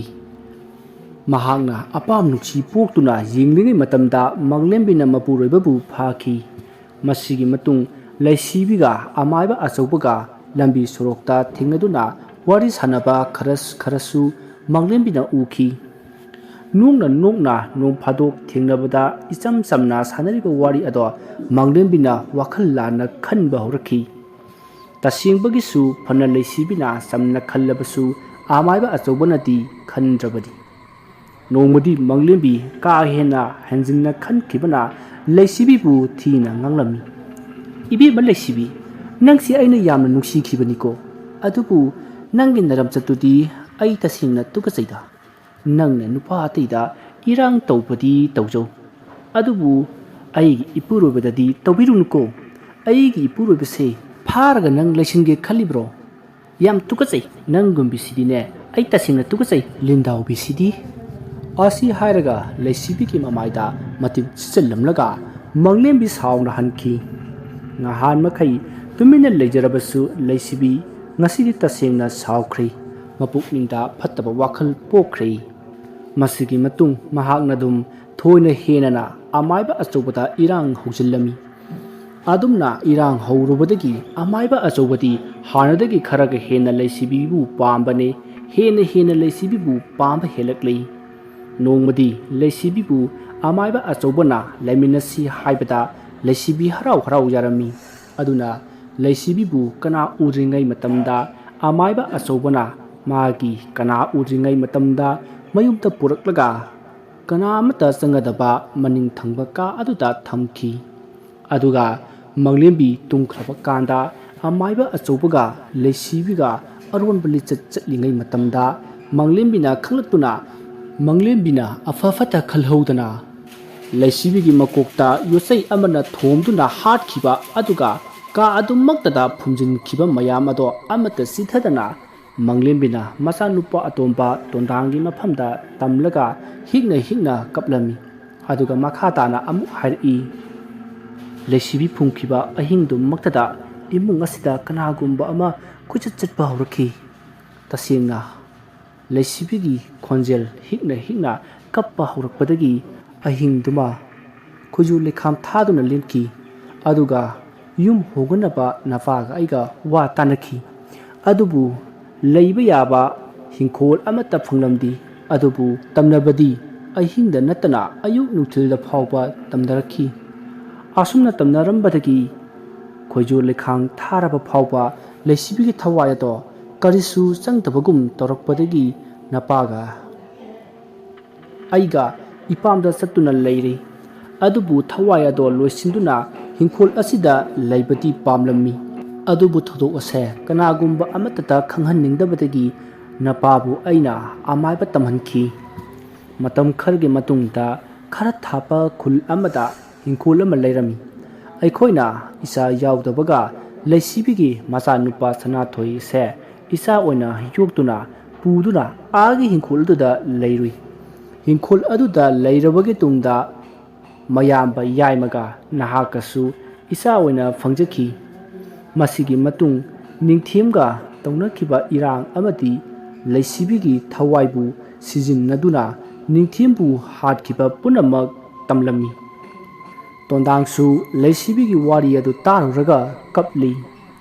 ꯃꯍꯥꯛꯅ ꯑꯄꯥꯝ ꯅꯨꯡꯁꯤ ꯄꯣꯛꯇꯨꯅ ꯌꯦꯡꯂꯤꯉꯩ ꯃꯇꯝꯗ ꯃꯪꯂꯦꯝꯕꯤꯅ ꯃꯄꯨꯔꯣꯏꯕꯕꯨ ꯐꯥꯈꯤ꯫ ꯃꯁꯤꯒꯤ ꯃꯇꯨꯡ ꯂꯩꯁꯤꯕꯤꯒ ꯑꯃꯥꯏꯕ ꯑꯆꯧꯕꯒ ꯂꯝꯕꯤ ꯁꯣꯔꯣꯛꯇ ꯊꯦꯡꯅꯗꯨꯅ ꯋꯥꯔꯤ ꯁꯥꯟꯅꯕ ꯈꯔ ꯈꯔꯁꯨ ꯃꯪꯂꯦꯝꯕꯤꯅ ꯎꯈꯤ꯫ ꯅꯣꯛꯅ ꯅꯣꯛꯅ ꯅꯣꯡ ꯐꯥꯗꯣꯛ ꯊꯦꯡꯅꯕꯗ ꯏꯆꯝ ꯆꯝꯅ ꯁꯥꯟꯅꯔꯤꯕ ꯋꯥꯔꯤ ꯑꯗꯣ ꯃꯪꯂꯦꯝꯕꯤꯅ ꯋꯥꯈꯜ ꯂꯥꯟꯅ ꯈꯟꯕ ꯍꯧꯔꯛꯈꯤ꯫ ꯇꯁꯦꯡꯕꯒꯤꯁꯨ ꯐꯅ ꯂꯩꯁꯤꯕꯤꯅ ꯆꯝꯅ ꯈꯜꯂꯕꯁꯨ ꯑꯃꯥꯏꯕ ꯑꯆꯧꯕꯅꯗꯤ ꯈꯟꯗ꯭ꯔꯕꯗꯤ꯫ ꯅꯣꯡꯃꯗꯤ ꯃꯪꯂꯦꯝꯕꯤ ꯀꯥ ꯍꯦꯟꯅ ꯍꯦꯟꯖꯤꯟꯅ ꯈꯟꯈꯤꯕꯅ ꯂꯩꯁꯤꯕꯤꯕꯨ ꯊꯤꯅ ꯉꯥꯡꯂꯝꯃꯤ꯫ "ꯏꯕꯦꯝꯃ ꯂꯩꯁꯤꯕꯤ, ꯅꯪꯁꯤ ꯑꯩꯅ ꯌꯥꯝꯅ ꯅꯨꯡꯁꯤꯈꯤꯕꯅꯤꯀꯣ꯫ ꯑꯗꯨꯕꯨ ꯅꯪꯒꯤ ꯅꯔꯝꯆꯠꯇꯨꯗꯤ ꯑꯩ ꯇꯁꯦꯡꯅ ꯇꯨꯀꯠꯆꯩꯗ꯫ ꯅꯪꯅ ꯅꯨꯄꯥ ꯑꯇꯩꯗ ꯏꯔꯥꯡ ꯇꯧꯕꯗꯤ ꯇꯧꯖꯧ, ꯑꯗꯨꯕꯨ ꯑꯩꯒꯤ ꯏꯄꯨꯔꯣꯏꯕꯗꯗꯤ ꯇꯧꯕꯤꯔꯨꯅꯨꯀꯣ꯫ ꯑꯩꯒꯤ ꯏꯄꯨꯔꯣꯏꯕꯁꯦ ꯐꯥꯔꯒ ꯅꯪ ꯂꯩꯁꯤꯟꯒꯦ ꯈꯜꯂꯤꯕ꯭ꯔꯣ? ꯌꯥꯝ ꯇꯨꯀꯠꯆꯩ, ꯅꯪꯒꯨꯝꯕꯤꯁꯤꯗꯤꯅꯦ ꯑꯩ ꯇꯁꯦꯡꯅ ꯇꯨꯀꯠꯆꯩ, ꯂꯤꯟꯗꯥꯎꯕꯤꯁꯤꯗꯤ"꯫ ꯑꯁꯤ ꯍꯥꯏꯔꯒ ꯂꯩꯁꯤꯕꯤꯒꯤ ꯃꯃꯥꯏꯗ ꯃꯇꯤꯟ ꯁꯤꯠꯆꯜꯂꯝꯂꯒ ꯃꯪꯂꯦꯝꯕꯤ ꯁꯥꯎꯅ ꯍꯟꯈꯤ꯫ ꯉꯍꯥꯟ ꯃꯈꯩ ꯇꯨꯃꯤꯟꯅ ꯂꯩꯖꯔꯕꯁꯨ ꯂꯩꯁꯤꯕꯤ ꯉꯁꯤꯗꯤ ꯇꯁꯦꯡꯅ ꯁꯥꯎꯈ꯭ꯔꯦ꯫ ꯃꯄꯨꯛꯅꯤꯡꯗ ꯐꯠꯇꯕ ꯋꯥꯈꯜ ꯄꯣꯛꯈ꯭ꯔꯦ꯫ ꯃꯁꯤꯒꯤ ꯃꯇꯨꯡ ꯃꯍꯥꯛꯅ ꯑꯗꯨꯝ ꯊꯣꯏꯅ ꯍꯦꯟꯅꯅ ꯑꯃꯥꯏꯕ ꯑꯆꯧꯕꯗ ꯏꯔꯥꯡ ꯍꯧꯖꯤꯜꯂꯝꯃꯤ꯫ ꯑꯗꯨꯝꯅ ꯏꯔꯥꯡ ꯍꯧꯔꯨꯕꯗꯒꯤ ꯑꯃꯥꯏꯕ ꯑꯆꯧꯕꯗꯤ ꯍꯥꯟꯅꯗꯒꯤ ꯈꯔꯒ ꯍꯦꯟꯅ ꯂꯩꯁꯤꯕꯤꯕꯨ ꯄꯥꯝꯕꯅꯦ, ꯍꯦꯟꯅ ꯍꯦꯟꯅ ꯂꯩꯁꯤꯕꯤꯕꯨ ꯄꯥꯝꯕ ꯍꯦꯜꯂꯛꯂꯤ꯫ ꯅꯣꯡꯃꯗꯤ ꯂꯩꯁꯤꯕꯤꯕꯨ ꯑꯃꯥꯏꯕ ꯑꯆꯧꯕꯅ ꯂꯩꯃꯤꯟꯅꯁꯤ ꯍꯥꯏꯕꯗ ꯂꯩꯁꯤꯕꯤ ꯍꯔꯥꯎ ꯍꯔꯥꯎ ꯌꯥꯔꯝꯃꯤ꯫ ꯑꯗꯨꯅ ꯂꯩꯁꯤꯕꯤꯕꯨ ꯀꯅꯥ ꯎꯗ꯭ꯔꯤꯉꯩ ꯃꯇꯝꯗ ꯑꯃꯥꯏꯕ ꯑꯆꯧꯕꯅ ꯃꯥꯒꯤ ꯀꯅꯥ ꯎꯗ꯭ꯔꯤꯉꯩ ꯃꯇꯝꯗ ꯃꯌꯨꯝꯗ ꯄꯨꯔꯛꯂꯒ ꯀꯅꯥ ꯑꯃꯠꯇ ꯆꯪꯒꯗꯕ ꯃꯅꯤꯡ ꯊꯪꯕ ꯀꯥ ꯑꯗꯨꯗ ꯊꯝꯈꯤ꯫ ꯑꯗꯨꯒ ꯃꯪꯂꯦꯝꯕꯤ ꯇꯨꯝꯈ꯭ꯔꯕ ꯀꯥꯟꯗ ꯑꯃꯥꯏꯕ ꯑꯆꯧꯕꯒ ꯂꯩꯁꯤꯕꯤꯒ ꯑꯔꯣꯟꯕ ꯂꯤꯆꯠ ꯆꯠꯂꯤꯉꯩ ꯃꯇꯝꯗ ꯃꯪꯂꯦꯝꯕꯤꯅ ꯈꯪꯂꯛꯇꯨꯅ ꯃꯪꯂꯦꯝꯕꯤꯅ ꯑꯐ ꯐꯠꯇ ꯈꯜꯍꯧꯗꯅ ꯂꯩꯁꯤꯕꯤꯒꯤ ꯃꯀꯣꯛꯇ ꯌꯣꯠꯆꯩ ꯑꯃꯅ ꯊꯣꯝꯗꯨꯅ ꯍꯥꯠꯈꯤꯕ ꯑꯗꯨꯒ ꯀꯥ ꯑꯗꯨꯃꯛꯇꯗ ꯐꯨꯝꯖꯤꯟꯈꯤꯕ ꯃꯌꯥꯝ ꯑꯗꯣ ꯑꯃꯠꯇ ꯆꯤꯊꯗꯅ ꯃꯪꯂꯦꯝꯕꯤꯅ ꯃꯆꯥꯅꯨꯄꯥ ꯑꯇꯣꯝꯕ ꯇꯣꯟꯗꯥꯡꯒꯤ ꯃꯐꯝꯗ ꯇꯝꯂꯒ ꯍꯤꯛꯅ ꯍꯤꯛꯅ ꯀꯞꯂꯝꯃꯤ꯫ ꯑꯗꯨꯒ ꯃꯈꯥ ꯇꯥꯅ ꯑꯃꯨꯛ ꯍꯥꯏꯔꯛꯏ, ꯂꯩꯁꯤꯕꯤ ꯐꯨꯝꯈꯤꯕ ꯑꯍꯤꯡꯗꯨꯃꯛꯇꯗ ꯏꯃꯨꯡ ꯑꯁꯤꯗ ꯀꯅꯥꯒꯨꯝꯕ ꯑꯃ ꯀꯣꯏꯆꯠ ꯆꯠꯄ ꯍꯧꯔꯛꯈꯤ꯫ ꯇꯁꯦꯡꯅ ꯂꯩꯁꯤꯕꯤꯒꯤ ꯈꯣꯟꯖꯦꯜ ꯍꯤꯛꯅ ꯍꯤꯛꯅ ꯀꯞꯄ ꯍꯧꯔꯛꯄꯗꯒꯤ ꯑꯍꯤꯡꯗꯨꯃ ꯈꯨꯖꯨ ꯂꯩꯈꯥꯝ ꯊꯥꯗꯨꯅ ꯂꯦꯟꯈꯤ꯫ ꯑꯗꯨꯒ ꯌꯨꯝ ꯍꯣꯡꯒꯅꯕ ꯅꯄꯥꯒ ꯑꯩꯒ ꯋꯥ ꯇꯥꯅꯈꯤ꯫ ꯑꯗꯨꯕꯨ ꯂꯩꯕ ꯌꯥꯕ ꯍꯤꯡꯈꯣꯜ ꯑꯃꯠꯇ ꯐꯪꯂꯝꯗꯦ꯫ ꯑꯗꯨꯕꯨ ꯇꯝꯅꯕꯗꯤ ꯑꯍꯤꯡꯗ ꯅꯠꯇꯅ ꯑꯌꯨꯛ ꯅꯨꯡꯊꯤꯜꯗ ꯐꯥꯎꯕ ꯇꯝꯅꯔꯛꯈꯤ꯫ ꯑꯁꯨꯝꯅ ꯇꯝꯅꯔꯝꯕꯗꯒꯤ ꯈꯣꯏꯖꯨ ꯂꯩꯈꯥꯝ ꯊꯥꯔꯕ ꯐꯥꯎꯕ ꯂꯩꯁꯤꯕꯤꯒꯤ ꯊꯋꯥꯏ ꯑꯗꯣ ꯀꯔꯤꯁꯨ ꯆꯪꯗꯕꯒꯨꯝ ꯇꯧꯔꯛꯄꯗꯒꯤ ꯅꯄꯥꯒ ꯑꯩꯒ ꯏꯄꯥꯝꯗ ꯆꯠꯇꯨꯅ ꯂꯩꯔꯤ꯫ ꯑꯗꯨꯕꯨ ꯊꯋꯥꯏ ꯑꯗꯣ ꯂꯣꯏꯁꯤꯟꯗꯨꯅ ꯍꯤꯡꯈꯣꯜ ꯑꯁꯤꯗ ꯂꯩꯕꯗꯤ ꯄꯥꯝꯂꯝꯃꯤ꯫ ꯑꯗꯨꯕꯨ ꯊꯧꯗꯣꯛ ꯑꯁꯦ ꯀꯅꯥꯒꯨꯝꯕ ꯑꯃꯠꯇꯗ ꯈꯪꯍꯟꯅꯤꯡꯗꯕꯗꯒꯤ ꯅꯄꯥꯕꯨ ꯑꯩꯅ ꯑꯃꯥꯏꯕ ꯇꯝꯍꯟꯈꯤ꯫ ꯃꯇꯝ ꯈꯔꯒꯤ ꯃꯇꯨꯡꯗ ꯈꯔ ꯊꯥꯞꯄ ꯈꯨꯜ ꯑꯃꯗ ꯍꯤꯡꯈꯣꯜ ꯑꯃ ꯂꯩꯔꯝꯃꯤ꯫ ꯑꯩꯈꯣꯏꯅ ꯏꯆꯥ ꯌꯥꯎꯗꯕꯒ ꯂꯩꯁꯤꯕꯤꯒꯤ ꯃꯆꯥꯅꯨꯄꯥ ꯁꯅꯥꯊꯣꯏ ꯑꯁꯦ ꯏꯆꯥ ꯑꯣꯏꯅ ꯌꯣꯛꯇꯨꯅ ꯄꯨꯗꯨꯅ ꯑꯥꯒꯤ ꯍꯤꯡꯈꯣꯜ ꯑꯗꯨꯗ ꯂꯩꯔꯨꯏ꯫ ꯍꯤꯡꯈꯣꯜ ꯑꯗꯨꯗ ꯂꯩꯔꯕꯒꯤ ꯇꯨꯡꯗ ꯃꯌꯥꯝꯕ ꯌꯥꯏꯃꯒ ꯅꯍꯥꯛꯀꯁꯨ ꯏꯆꯥ ꯑꯣꯏꯅ ꯐꯪꯖꯈꯤ꯫ ꯃꯁꯤꯒꯤ ꯃꯇꯨꯡ ꯅꯤꯡꯊꯦꯝꯒ ꯇꯧꯅꯈꯤꯕ ꯏꯔꯥꯡ ꯑꯃꯗꯤ ꯂꯩꯁꯤꯕꯤꯒꯤ ꯊꯋꯥꯏꯕꯨ ꯁꯤꯖꯤꯟꯅꯗꯨꯅ ꯅꯤꯡꯊꯦꯝꯕꯨ ꯍꯥꯠꯈꯤꯕ ꯄꯨꯝꯅꯃꯛ ꯇꯝꯂꯝꯃꯤ꯫ ꯇꯣꯟꯗꯥꯡꯁꯨ ꯂꯩꯁꯤꯕꯤꯒꯤ ꯋꯥꯔꯤ ꯑꯗꯨ ꯇꯥꯔꯨꯔꯒ ꯀꯞꯂꯤ꯫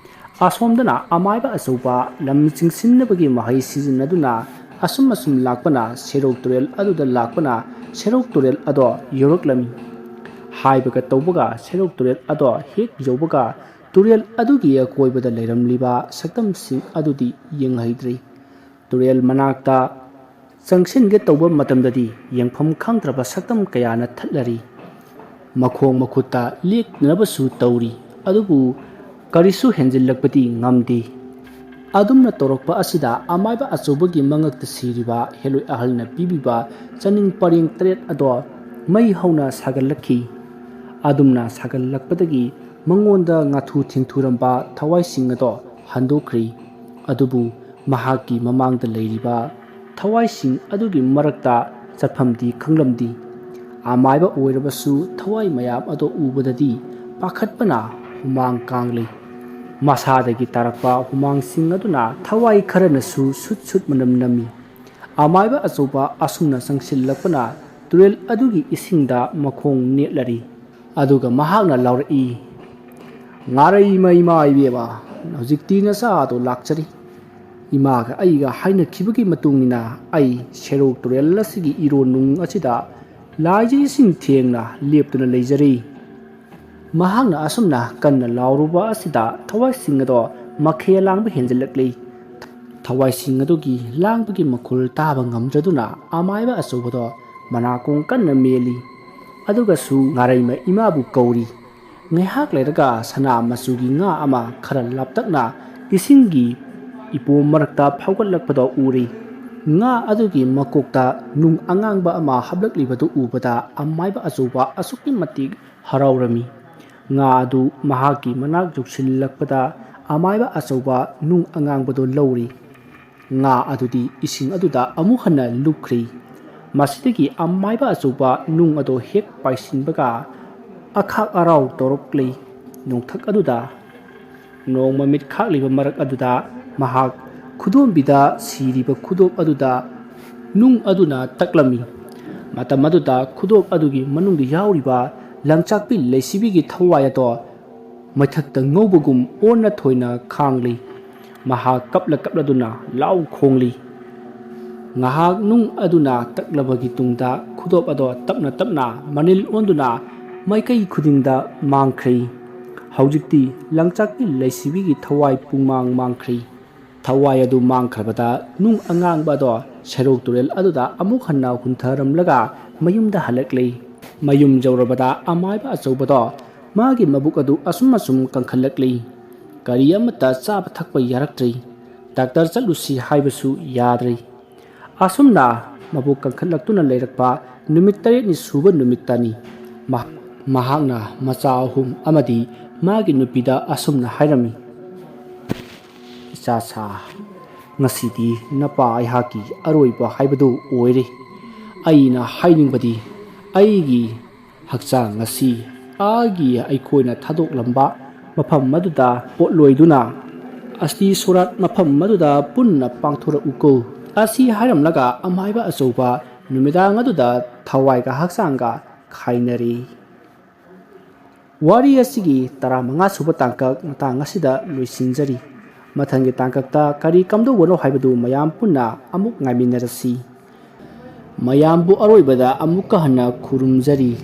ꯑꯁꯣꯝꯗꯅ ꯑꯃꯥꯏꯕ ꯑꯆꯧꯕ ꯂꯝ ꯆꯤꯡꯁꯤꯟꯅꯕꯒꯤ ꯃꯍꯩ ꯁꯤꯖꯤꯟꯅꯗꯨꯅ ꯑꯁꯨꯝ ꯑꯁꯨꯝ ꯂꯥꯛꯄꯅ ꯁꯦꯔꯧ ꯇꯨꯔꯦꯜ ꯑꯗꯨꯗ ꯂꯥꯛꯄꯅ ꯁꯦꯔꯧ ꯇꯨꯔꯦꯜ ꯑꯗꯣ ꯌꯧꯔꯛꯂꯝꯃꯤ꯫ ꯍꯥꯏꯕꯒ ꯇꯧꯕꯒ ꯁꯦꯔꯧ ꯇꯨꯔꯦꯜ ꯑꯗꯣ ꯍꯦꯛ ꯌꯧꯕꯒ ꯇꯨꯔꯦꯜ ꯑꯗꯨꯒꯤ ꯑꯀꯣꯏꯕꯗ ꯂꯩꯔꯝꯂꯤꯕ ꯁꯛꯇꯝꯁꯤꯡ ꯑꯗꯨꯗꯤ ꯌꯦꯡꯍꯩꯗ꯭ꯔꯦ꯫ ꯇꯨꯔꯦꯜ ꯃꯅꯥꯛꯇ ꯆꯪꯁꯤꯟꯒꯦ ꯇꯧꯕ ꯃꯇꯝꯗꯗꯤ ꯌꯦꯡꯐꯝ ꯈꯪꯗ꯭ꯔꯕ ꯁꯛꯇꯝ ꯀꯌꯥꯅ ꯊꯠꯂꯔꯤ꯫ ꯃꯈꯣꯡ ꯃꯈꯨꯠꯇ ꯂꯦꯛꯅꯕꯁꯨ ꯇꯧꯔꯤ, ꯑꯗꯨꯕꯨ ꯀꯔꯤꯁꯨ ꯍꯦꯟꯖꯤꯜꯂꯛꯄꯗꯤ ꯉꯝꯗꯦ꯫ ꯑꯗꯨꯝꯅ ꯇꯧꯔꯛꯄ ꯑꯁꯤꯗ ꯑꯃꯥꯏꯕ ꯑꯆꯧꯕꯒꯤ ꯃꯉꯛꯇ ꯁꯤꯔꯤꯕ ꯍꯦꯂꯣꯏ ꯑꯍꯜꯅ ꯄꯤꯕꯤꯕ ꯆꯥꯅꯤꯡ ꯄꯔꯦꯡ ꯇꯔꯦꯠ ꯑꯗꯣ ꯃꯩ ꯍꯧꯅ ꯁꯥꯒꯠꯂꯛꯈꯤ꯫ ꯑꯗꯨꯝꯅ ꯁꯥꯒꯠꯂꯛꯄꯗꯒꯤ ꯃꯉꯣꯟꯗ ꯉꯥꯊꯨ ꯊꯤꯟꯊꯨꯔꯝꯕ ꯊꯋꯥꯏꯁꯤꯡ ꯑꯗꯣ ꯍꯟꯗꯣꯛꯈ꯭ꯔꯤ꯫ ꯑꯗꯨꯕꯨ ꯃꯍꯥꯛꯀꯤ ꯃꯃꯥꯡꯗ ꯂꯩꯔꯤꯕ ꯊꯋꯥꯏꯁꯤꯡ ꯑꯗꯨꯒꯤ ꯃꯔꯛꯇ ꯆꯠꯐꯝꯗꯤ ꯈꯪꯂꯝꯗꯦ꯫ ꯑꯃꯥꯏꯕ ꯑꯣꯏꯔꯕꯁꯨ ꯊꯋꯥꯏ ꯃꯌꯥꯝ ꯑꯗꯨ ꯎꯕꯗꯗꯤ ꯄꯥꯈꯠꯄꯅ ꯍꯨꯃꯥꯡ ꯀꯥꯡꯂꯤ꯫ ꯃꯁꯥꯗꯒꯤ ꯇꯥꯔꯛꯄ ꯍꯨꯃꯥꯡꯁꯤꯡ ꯑꯗꯨꯅ ꯊꯋꯥꯏ ꯈꯔꯅꯁꯨ ꯁꯨꯠ ꯁꯨꯠ ꯃꯅꯝ ꯅꯝꯃꯤ꯫ ꯑꯃꯥꯏꯕ ꯑꯆꯧꯕ ꯑꯁꯨꯝꯅ ꯆꯪꯁꯤꯜꯂꯛꯄꯅ ꯇꯨꯔꯦꯜ ꯑꯗꯨꯒꯤ ꯏꯁꯤꯡꯗ ꯃꯈꯣꯡ ꯅꯦꯠꯂꯔꯤ꯫ ꯑꯗꯨꯒ ꯃꯍꯥꯛꯅ ꯂꯥꯎꯔꯛꯏ, "ꯉꯥꯔꯩꯃ ꯏꯃꯥ ꯏꯕꯦꯝꯃ, ꯍꯧꯖꯤꯛꯇꯤ ꯅꯆꯥꯗꯣ ꯂꯥꯛꯆꯔꯤ꯫ ꯏꯃꯥꯒ ꯑꯩꯒ ꯍꯥꯏꯅꯈꯤꯕꯒꯤ ꯃꯇꯨꯡ ꯏꯟꯅ ꯑꯩ ꯁꯦꯔꯧ ꯇꯨꯔꯦꯜ ꯑꯁꯤꯒꯤ ꯏꯔꯣꯟꯅꯨꯡ ꯑꯁꯤꯗ ꯂꯥꯏꯖ ꯏꯁꯤꯡ ꯊꯦꯡꯅ ꯂꯦꯞꯇꯨꯅ ꯂꯩꯖꯔꯤ꯫" ꯃꯍꯥꯛꯅ ꯑꯁꯨꯝꯅ ꯀꯟꯅ ꯂꯥꯎꯔꯨꯕ ꯑꯁꯤꯗ ꯊꯋꯥꯏꯁꯤꯡ ꯑꯗꯣ ꯃꯈꯦ ꯂꯥꯡꯕ ꯍꯦꯟꯖꯤꯜꯂꯛꯂꯤ꯫ ꯊꯋꯥꯏꯁꯤꯡ ꯑꯗꯨꯒꯤ ꯂꯥꯡꯕꯒꯤ ꯃꯈꯣꯜ ꯇꯥꯕ ꯉꯝꯗ꯭ꯔꯗꯨꯅ ꯑꯃꯥꯏꯕ ꯑꯆꯧꯕꯗꯣ ꯃꯅꯥꯀꯣꯡ ꯀꯟꯅ ꯃꯦꯜꯂꯤ꯫ ꯑꯗꯨꯒꯁꯨ ꯉꯥꯔꯩꯃ ꯏꯃꯥꯕꯨ ꯀꯧꯔꯤ꯫ ꯉꯥꯏꯍꯥꯛ ꯂꯩꯔꯒ ꯁꯅꯥ ꯃꯆꯨꯒꯤ ꯉꯥ ꯑꯃ ꯈꯔ ꯂꯥꯞꯇꯛꯅ ꯏꯁꯤꯡꯒꯤ ꯏꯄꯣꯝ ꯃꯔꯛꯇ ꯐꯥꯎꯒꯠꯂꯛꯄꯗꯣ ꯎꯔꯤ꯫ ꯉꯥ ꯑꯗꯨꯒꯤ ꯃꯀꯣꯛꯇ ꯅꯨꯡ ꯑꯉꯥꯡꯕ ꯑꯃ ꯍꯥꯞꯂꯛꯂꯤꯕꯗꯨ ꯎꯕꯗ ꯑꯃꯥꯏꯕ ꯑꯆꯧꯕ ꯑꯁꯨꯛꯀꯤ ꯃꯇꯤꯛ ꯍꯔꯥꯎꯔꯝꯃꯤ꯫ ꯉꯥ ꯑꯗꯨ ꯃꯍꯥꯛꯀꯤ ꯃꯅꯥꯛ ꯌꯧꯁꯤꯜꯂꯛꯄꯗ ꯑꯃꯥꯏꯕ ꯑꯆꯧꯕ ꯅꯨꯡ ꯑꯉꯥꯡꯕꯗꯨ ꯂꯧꯔꯤ꯫ ꯉꯥ ꯑꯗꯨꯗꯤ ꯏꯁꯤꯡ ꯑꯗꯨꯗ ꯑꯃꯨꯛ ꯍꯟꯅ ꯂꯨꯞꯈ꯭ꯔꯤ꯫ ꯃꯁꯤꯗꯒꯤ ꯑꯃꯥꯏꯕ ꯑꯆꯧꯕ ꯅꯨꯡ ꯑꯗꯨ ꯍꯦꯛ ꯄꯥꯏꯁꯤꯟꯕꯒ ꯑꯈꯥꯛ ꯑꯔꯥꯎ ꯇꯧꯔꯛꯂꯤ꯫ ꯅꯣꯡꯊꯛ ꯑꯗꯨꯗ ꯅꯣꯡ ꯃꯃꯤꯠ ꯈꯥꯛꯂꯤꯕ ꯃꯔꯛ ꯑꯗꯨꯗ ꯃꯍꯥꯛ ꯈꯨꯗꯣꯝꯕꯤꯗ ꯁꯤꯔꯤꯕ ꯈꯨꯗꯣꯞ ꯑꯗꯨꯗ ꯅꯨꯡ ꯑꯗꯨꯅ ꯇꯛꯂꯝꯃꯤ꯫ ꯃꯇꯝ ꯑꯗꯨꯗ ꯈꯨꯗꯣꯞ ꯑꯗꯨꯒꯤ ꯃꯅꯨꯡꯗ ꯌꯥꯎꯔꯤꯕ ꯂꯪꯆꯥꯛꯄꯤ ꯂꯩꯁꯤꯕꯤꯒꯤ ꯊꯋꯥꯏ ꯑꯗꯣ ꯃꯩꯊꯛꯇ ꯉꯧꯕꯒꯨꯝ ꯑꯣꯟꯅ ꯊꯣꯏꯅ ꯈꯥꯡꯂꯤ꯫ ꯃꯍꯥꯛ ꯀꯞꯂ ꯀꯞꯂꯗꯨꯅ ꯂꯥꯎ ꯈꯣꯡꯂꯤ꯫ ꯉꯥꯏꯍꯥꯛ ꯅꯨꯡ ꯑꯗꯨꯅ ꯇꯛꯂꯕꯒꯤ ꯇꯨꯡꯗ ꯈꯨꯗꯣꯞ ꯑꯗꯣ ꯇꯞꯅ ꯇꯞꯅ ꯃꯅꯤꯜ ꯑꯣꯟꯗꯨꯅ ꯃꯥꯏꯀꯩ ꯈꯨꯗꯤꯡꯗ ꯃꯥꯡꯈ꯭ꯔꯦ꯫ ꯍꯧꯖꯤꯛꯇꯤ ꯂꯪꯆꯥꯛꯄꯤ ꯂꯩꯁꯤꯕꯤꯒꯤ ꯊꯋꯥꯏ ꯄꯨꯡꯃꯥꯡ ꯃꯥꯡꯈ꯭ꯔꯦ꯫ ꯊꯋꯥꯏ ꯑꯗꯨ ꯃꯥꯡꯈ꯭ꯔꯕꯗ ꯅꯨꯡ ꯑꯉꯥꯡꯕ ꯑꯗꯣ ꯁꯦꯔꯧ ꯇꯨꯔꯦꯜ ꯑꯗꯨꯗ ꯑꯃꯨꯛ ꯍꯟꯅ ꯍꯨꯟꯊꯔꯝꯂꯒ ꯃꯌꯨꯝꯗ ꯍꯜꯂꯛꯂꯦ꯫ ꯃꯌꯨꯝ ꯌꯧꯔꯕꯗ ꯑꯃꯥꯏꯕ ꯑꯆꯧꯕꯗꯣ ꯃꯥꯒꯤ ꯃꯕꯨꯛ ꯑꯗꯨ ꯑꯁꯨꯝ ꯑꯁꯨꯝ ꯀꯪꯈꯠꯂꯛꯂꯤ꯫ ꯀꯔꯤ ꯑꯃꯠꯇ ꯆꯥꯕ ꯊꯛꯄ ꯌꯥꯔꯛꯇ꯭ꯔꯦ꯫ ꯗꯥꯛꯇꯔ ꯆꯠꯂꯨꯁꯤ ꯍꯥꯏꯕꯁꯨ ꯌꯥꯗ꯭ꯔꯦ꯫ ꯑꯁꯨꯝꯅ ꯃꯕꯨꯛ ꯀꯟꯈꯠꯂꯛꯇꯨꯅ ꯂꯩꯔꯛꯄ ꯅꯨꯃꯤꯠ ꯇꯔꯦꯠꯅꯤ ꯁꯨꯕ ꯅꯨꯃꯤꯠꯇꯅꯤ꯫ ꯃꯍꯥꯛꯅ ꯃꯆꯥ ꯑꯍꯨꯝ ꯑꯃꯗꯤ ꯃꯥꯒꯤ ꯅꯨꯄꯤꯗ ꯑꯁꯨꯝꯅ ꯍꯥꯏꯔꯝꯃꯤ, "ꯏꯆꯥꯁꯥ, ꯉꯁꯤꯗꯤ ꯅꯄꯥ ꯑꯩꯍꯥꯛꯀꯤ ꯑꯔꯣꯏꯕ ꯍꯥꯏꯕꯗꯨ ꯑꯣꯏꯔꯦ꯫ ꯑꯩꯅ ꯍꯥꯏꯅꯤꯡꯕꯗꯤ ꯑꯩꯒꯤ ꯍꯛꯆꯥꯡ ꯑꯁꯤ ꯑꯥꯒꯤ ꯑꯩꯈꯣꯏꯅ ꯊꯥꯗꯣꯛꯂꯝꯕ ꯃꯐꯝ ꯑꯗꯨꯗ ꯄꯣꯠꯂꯣꯏꯗꯨꯅ ꯑꯁꯇꯤ ꯁꯣꯔꯥꯠ ꯃꯐꯝ ꯑꯗꯨꯗ ꯄꯨꯟꯅ ꯄꯥꯡꯊꯣꯔꯛꯎꯀꯣ" ꯑꯁꯤ ꯍꯥꯏꯔꯝꯂꯒ ꯑꯃꯥꯏꯕ ꯑꯆꯧꯕ ꯅꯨꯃꯤꯗꯥꯡ ꯑꯗꯨꯗ ꯊꯋꯥꯏꯒ ꯍꯛꯆꯥꯡꯒ ꯈꯥꯏꯅꯔꯤ꯫ ꯋꯥꯔꯤ ꯑꯁꯤꯒꯤ ꯇꯔꯥꯃꯉꯥ ꯁꯨꯕ ꯇꯥꯡꯀꯛ ꯃꯇꯥꯡ ꯑꯁꯤꯗ ꯂꯣꯏꯁꯤꯟꯖꯔꯤ꯫ ꯃꯊꯪꯒꯤ ꯇꯥꯡꯀꯛꯇ ꯀꯔꯤ ꯀꯝꯗꯧꯕꯅꯣ ꯍꯥꯏꯕꯗꯨ ꯃꯌꯥꯝ ꯄꯨꯟꯅ ꯑꯃꯨꯛ ꯉꯥꯏꯃꯤꯟꯅꯔꯁꯤ꯫ ꯃꯌꯥꯝꯕꯨ ꯑꯔꯣꯏꯕꯗ ꯑꯃꯨꯛꯀ ꯍꯟꯅ ꯈꯨꯔꯨꯝꯖꯔꯤ꯫